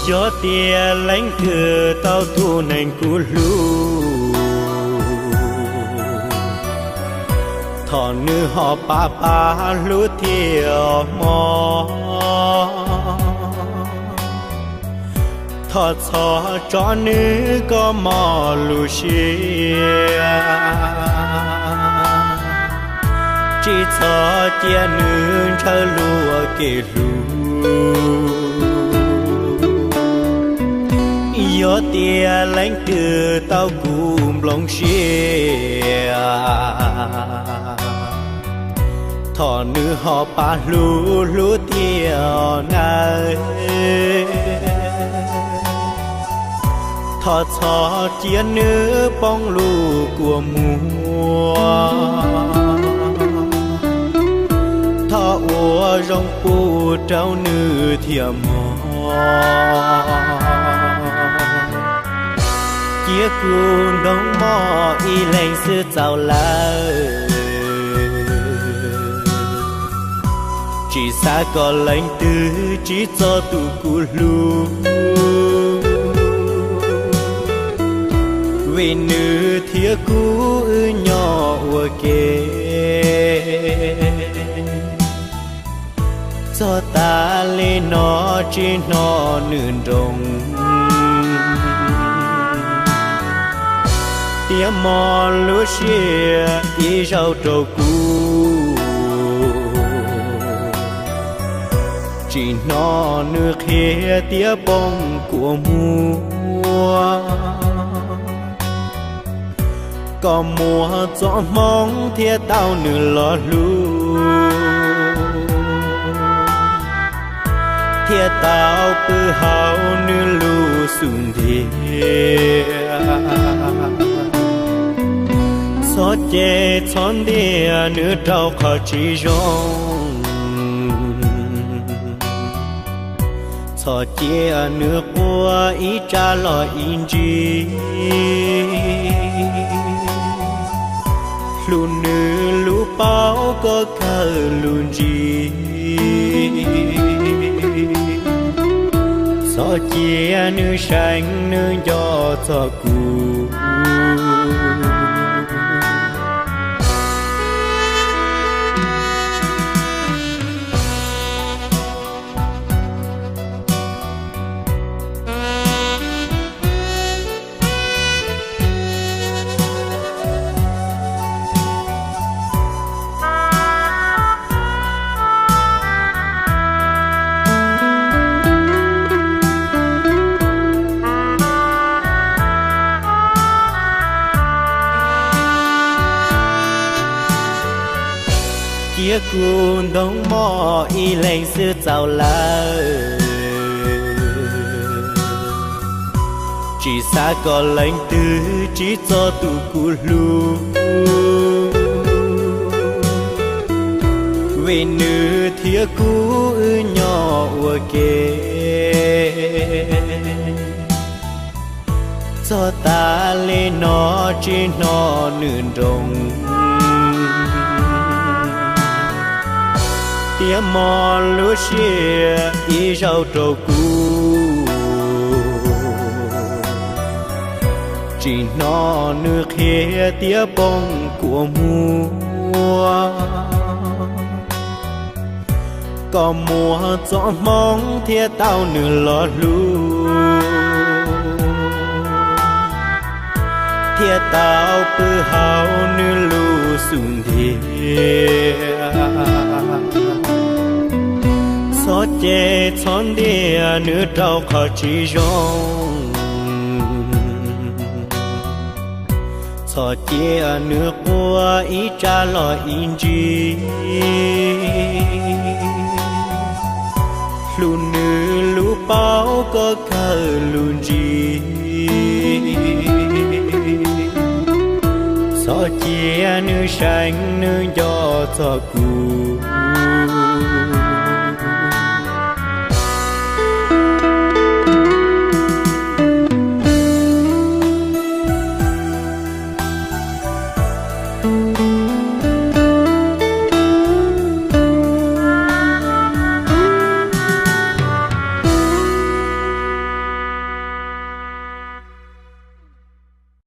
Yog tias leej twg tau tus neeg kuv hlub, thov nws ho pab pab hlub thiab mog. Thov txhob tso nws kom mob lub siab, tsis txhob cia nws ntshaw luag kev hlub. Yog tias leej twg tau kuv nplooj siab, thov nws ho pab hlub hlub thiab nawb. Thov txhob cia nws poob lub kua muag, thov ua zoo pub rau nws thiab mog. Cia kuv ntoo mog ib leeg xwb txaus lawm, tsis xav kom leej twg tsim txom tus kuv hlub, vim nws thiab kuv wb nyob ua ke. Txog tas li no tsis hnov nws nroo, thiab mob lub siab ib zaug rau kuv. Tsis hnov nws qhia thiab poob kua muag, kom muaj txoj hmoov thiab tau nws los hlub, thiab tau pw hauv nws lub xub ntiag. Txhob cem txhob ntiag nws rau qhov tsis zoo, txhob cia nws quaj ib tsam los ib ntsis. Hlub nws lub paub kom kawg lub ntsig, txhob cia nws seev nws nco txog kuv. Cia kuv ntoo mog ib leeg xwb txaus lawm, tsis xav kom leej twg tsim txom tus kuv hlub, vim nws thiab kuv wb nyob ua ke. Txog tas li no tsis hnov nws nroo, thiab mob lub siab ib zaug rau kuv. Tsis hnov nws qhia thiab poob kua muag, kom muaj txoj hmoov thiab tau nws los hlub, thiab tau pw hauv nws lub xub ntiag. Txhob cem txhob ntiag nws rau qhov tsis zoo, txhob cia nws quaj ib tsam los ib ntsis. Hlub nws lub paub kom kawg lub ntsig, txhob cia nws seev nws nco txog kuv.